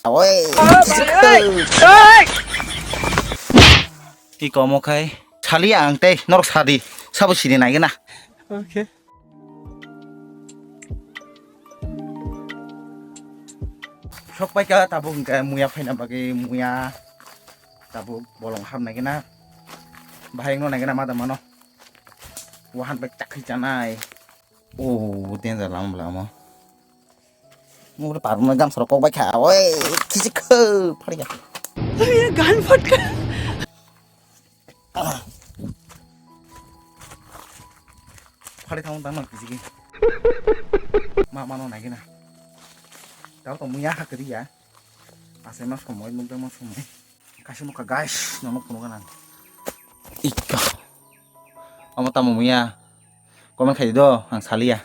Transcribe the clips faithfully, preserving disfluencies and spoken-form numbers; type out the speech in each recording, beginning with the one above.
Oi. Iko omo khai saliya ang tei norok sadi sabo sini naigena. Okay. Sok pai ka tabuk hingke muya phaina bagwi muya tabuk bolong hap naigena. Bahai no naigena ma da mano. Wahan bai chakri chanai. O danger lama lama. Mura parma gam sorok kok bai kha. Oi, kisi khe phari ya. Oi, gan phatka. Phari thang tang nang kisi ki. Ma mano naigena. Tao to muya ha kri ya. Asai ma somoi mukda ma somoi. Kaisa nukha guys, nono phunukha nang. Ikka. Omo tamo muya. Comment khai do, ang saliya.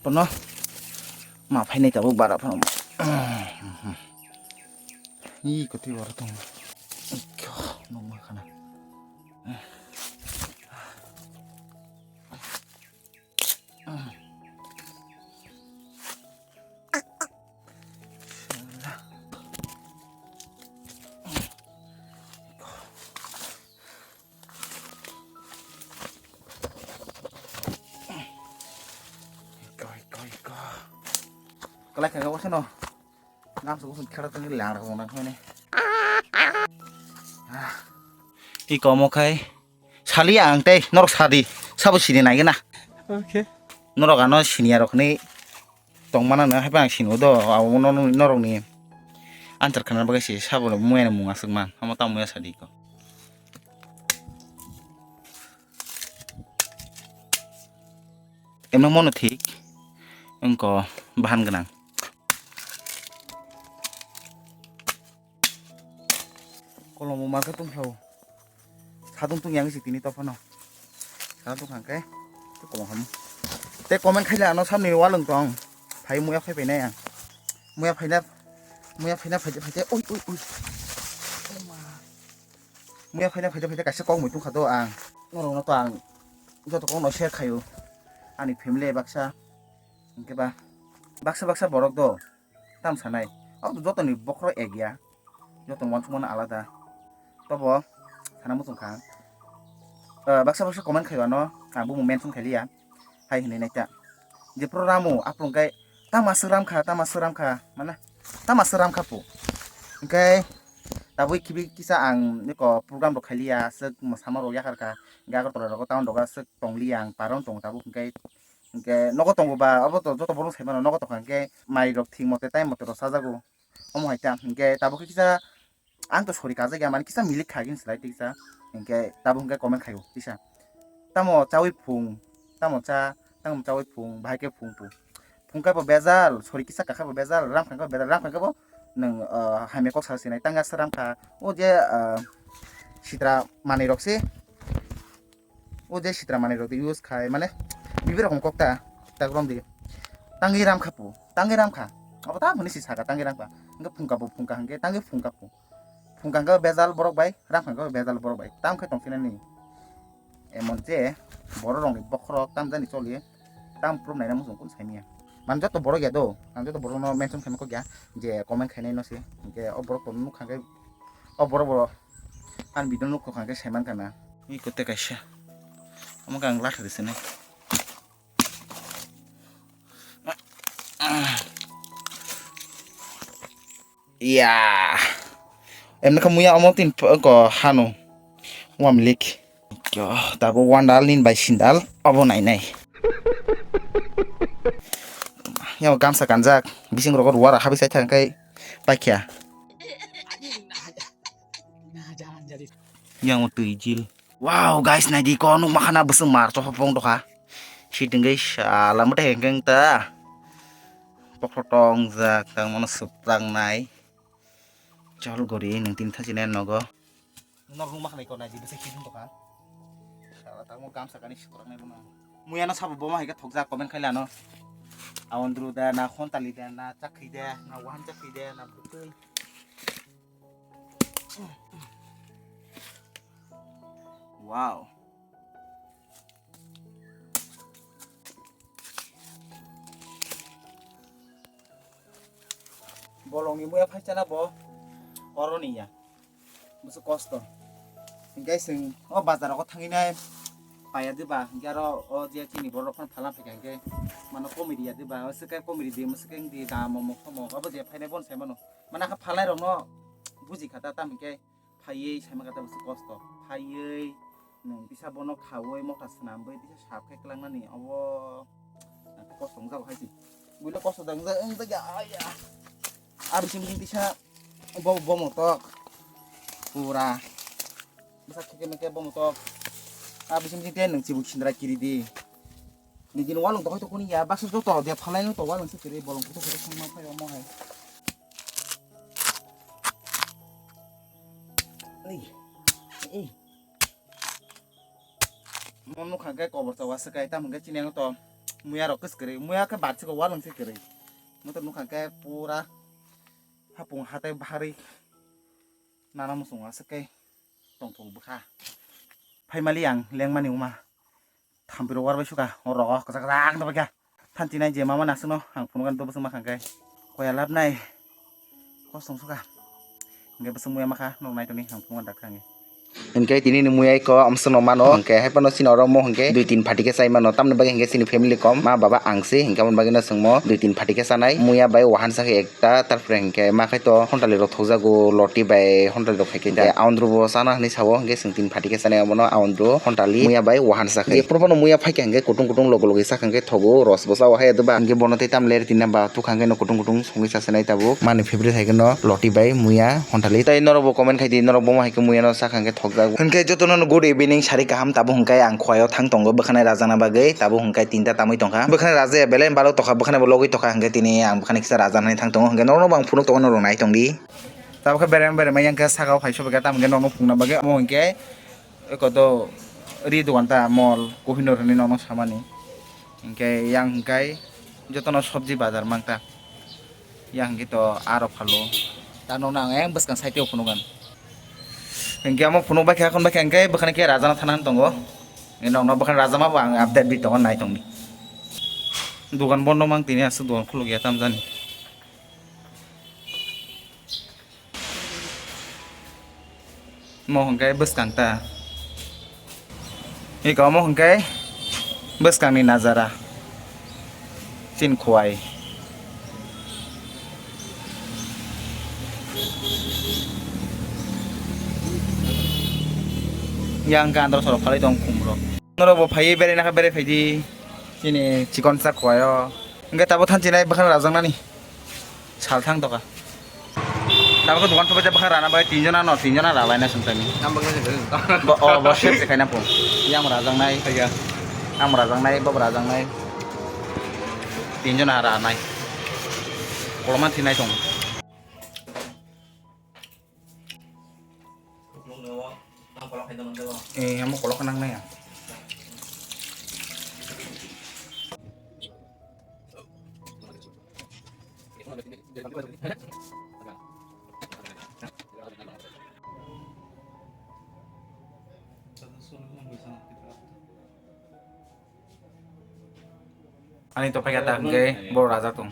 Pono. Ma phainai tabuk bara phano. Ih, koti bara tong. Ikka, nongma khana. Kalai kha gabo seno. Nam suku sun khera tengri lang rok nang khone. Iko omo khai saliya ang tei norok sadi sabo sini naigena. Okay. Norok ano siniya rok ni tongmana no haiba ang sinu do abo no norok ni answer khana bagwi se sabo muya ni mung aswk man omo tamo ya sadi ko. Emno mono thik wngko bahan gwnang. Kolombo market tongkha o. Sadung tong yang si tini tophano. Sadung tong hangke. Tu kolom ham. Te comment khaile ano samni walung tong. Phai muya phai phainai ang. Muya phaina muya phaina phaide phaide oi oi oi. Muya phaina phaide phaide kaisa kok muitung kha do ang. Norok no to ang joto kok no share khayo. Ani family baksa. Hingke ba baksa baksa borok do. Tam sanai. Abo to jotoni bokhorok ek ya. Joto wansukmano alada. Tobo sana muchung kha. Eh, baksa baksa comment khaibano ang bumo mention khailiya. Hai hinwi naita. Je pro ramu aphuru hwnkhe tama swk ram kha, tama swk ram kha, mane tama swk ram kha pu. Hwnkhe tabuk khibi kisa ang niko program rok khailiya, aswk mwsama rok yakar kha. Hwnkhe Agartala rogo town rogo aswk tongliya ang, paron tongo tabuk hwnkhe. Hwnkhe nogo tongo ba, abo to joto borok sai mano, nogo tongkha hwnkhe mai rok thik mote, time mote rw chajago. Omo hai ta, hwnkhe tabuk khe kisa ang to sori kajak ya, mani kisa milik kha gini slai tiksa. Hwnkhe tabuk hwnkhe comment khaio kisa. Tamo chaui phung, tamo cha, tamo chaui phung, bahai khe phung phung. Phung khe bo bejal, sori kisa kakha bo bejal, ram kha khe bo bejal, ram kha khe bo nwng, ah, hamya kok sa sinai, tang ya sram kha. O je, ah, sitra manwi rok se. O je sitra manwi rok de use khai, mane bibi rok kok ta, ta grom de. Tangwi ram kha pu, tangwi ram kha. Abo ta mani si saka tangwi ram kha. Hwnkhe phungka bo phungka hwnkhe tangwi phungka pu. Phungka hwnkhe bejal borok bai, ram kha hwnkhe bejal borok bai. Tam khe tong sinani. Emon je borok rokni bokhorok tam jani choli. Tam proof naina muchung kun saimanya. Mane joto borok ya do, ang joto borok no mention khaima kok ya. Je comment khainai no se. Hwnkhe o borok to nuk kha khe, o borok bo. Ang video nuk kha khe saiman kana. Iko te kaisa. Omo khe ang latha rwsini. Iya. Emne kha muya omo tin ko hanu. Wam lik. Kyo, tabo wandal nin bai sindal obo nai nai. Yang gamsa kanjak bising rogo ruara habi sai thang kai paikya. Yang tui jil. Wow, guys, naidi ko nuk makhana bwswng mar chopha pong dokha. Si dingwi sala mwtai hengkeng ta. Pokhotong jak tang mano swprangnai. Chol gori nung tin thachine nogo. Nok nuk makhana ko naidi bwswng kidung dokha. Sala tang mo gamsa kani swprangnai bono. Muyano sabo boma hai khe thokjak comment khai lano. Awandru da na khontali da na chakri da na wahan chakri da na bwtwi. Wow. Bolongni muya phaisana bo oroni ya. Busu kosto. Hinkhe chwng o bazar rogo thangwi nai paiya diba, hinkhe aro o je chini borok phano phalang phaikha hinkhe mano comedy ya diba, o swkhe comedy di, mwswkhe wngdi, dam omo khomo abo je phainai bono sai mano. Mana kha phalai rokno buji kha ta, tamo hinkhe phaiwi sai mankha ta busu kosto. Phaiwi nwng tisa bono khaui mota swnamwi tisa sap khe kwlangnani obo kosto wngjago hai se. Buino kosto da wngjak, wngjak ya, aiya. Abo simi tisa bo, bo motok. Pura. Bwsa kheke meke bo motok. Abo simi tei nwng chibuk sindra kiri di. Nijini walong tokoi tokoni ya, baksa joto dia phalai no to walong se kiri bolong kotor kotor songma phai omo hai. Ei. Ei. Mo nukha khe kobor chawa swkai, tamo hwnkhe chini ano to muya rok kwswk kwrwi, muya khe bat swkang walong se kwrwi. Mo to nukha khe pura hapung hatai bahari nana muchung aswk khe tongthok bwkha. Phaimali ang lengmani wngma thampirok warbai sukha, o rogo kwchak kwchak wngtongbaikha. Thanti nai je mama nasukno ang phunukgani to bwswk makha hwnkhe koya labnai kosong sukha. Hwnkhe bwswk muya makha norok naitoni ang phunukgani dakha hwnkhe. Hwnkhe tini ni muya iko amswkno mano hwnkhe hai phano chini oro mo hwnkhe dui tin phatikhe chai mano, tamni bagwi hwnkhe chini family kom ma baba ang se hwnkhe aboni bagwino chwngmo dui tin phatikhe chanai. Muya bai wahan sakhe ekta, tarpore hwnkhe ma khai to hontali rok thokjago, loti bai hontali rok khai khe. Hwnkhe aondro bo chana hinwi sao, hwnkhe chwng tin phatikhe chanai abono aondro hontali muya bai wahan sakhe. Jephuru phano muya phaikha hwnkhe kutung kutung logi logi sakha hwnkhe thogo, ros bo chao hai ya doba. Hwnkhe bono tei tamle ri tinna ba tukha hwnkhe no kutung kutung songwi chasanai tabuk. Mani favorite hai kheno loti bai muya hontali. Tai norok bo comment khai di, norok bomo hai khe muya no sakha hwnkhe thokjak. Hwnkhe jotono no good evening, sari kaham. Tabuk hwnkhe ang Khowai o thang tongo bwkhanai rajakna bagwi. Tabuk hwnkhe tinta tamwi tongkha. Bwkhanai rajaya belai balok tokha, bwkhanai bo logwi tokha hwnkhe tini ang bwkhanai kisa rajaknani thang tongo. Hwnkhe norokno bo ang phunuk tongo, norok nai tong di. Tabuk khe berem berem yang khe saka o phai sobai khe tamo hwnkhe norokno phunukna bagwi. Omo hwnkhe eko do ri dogan ta mall Kohinoor hinwi norokno samani. Hwnkhe yang hwnkhe jotono sobji bazar mang ta. Yang hwnkhe to aro phalo. Ta nokno ang yang bwskang side o phunukgan. Hwnkhe amo phunuk baikha, khon baikha hwnkhe bwkhani khe rajana thana tongo. Nokno bwkhani rajama bo ang update di tongo, nai tongdi. Dogan bondo mang tini aswk dogan khuluk ya tamjani. Mo hwnkhe bwskang ta. Iko omo hwnkhe bwskangni najara. Chini Khowai. Yang gandro soro phalai tong khumro. Norok bo phaiwi berai nakha, berai phaidi. Chini chikon sa Khowai o. Hwnkhe tabuk thanchi nai bwkhano rajaknani. Sal thang toka. Tabuk dogan sobai bwkha rana bai tinjona no, tinjona ralai na sung tani. Bo, o, bo sep se khaina po. Yang rajaknai. Ang rajaknai, bo rajaknai. Tinjona ranai. Koloma thinai tong. Eh, amo kolok nang nai ya. Ani to paikha ta hwnkhe bo raja tong.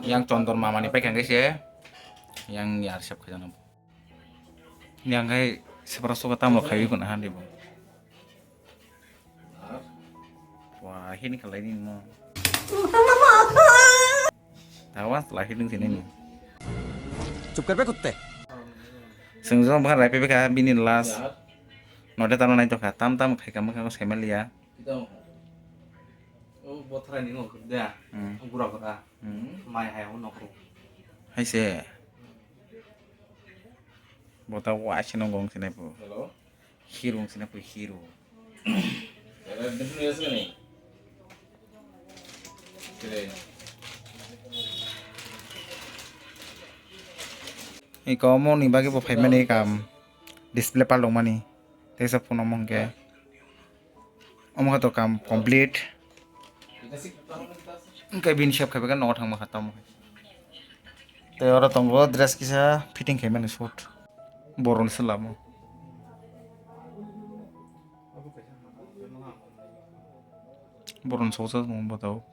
Yang Chondon mamani paikha hwnkhe se yang yar sep khaijana. Yang hai sepra soka tamo khaiwi khuna handi bo. Wah, hini khalai ni mo. Tawa lahai ni sini ni. Chup kar be kutte. Sengjo bha rai pe ka bini last. Node tamo nai to kha tam tam khai kam ka saimalia. O bothrai ni ngok da. Hmm. Gura gura. Hmm. Mai hai ho nokro. Hai se. Bota wa sino gong sini pu. Hello. Hero wng sini pu hero. Iko omo ni bagwi bo phaimani kam display palok mani. Teisa phone omo hwnkhe. Omo khe to kam complete. Hwnkhe bini sep khai bagwi nogo thangma kha tamo. Tei oro tongo dress kisa fitting khaimani suit. Boroni se lamo. Boroni sosa tongma bwtao.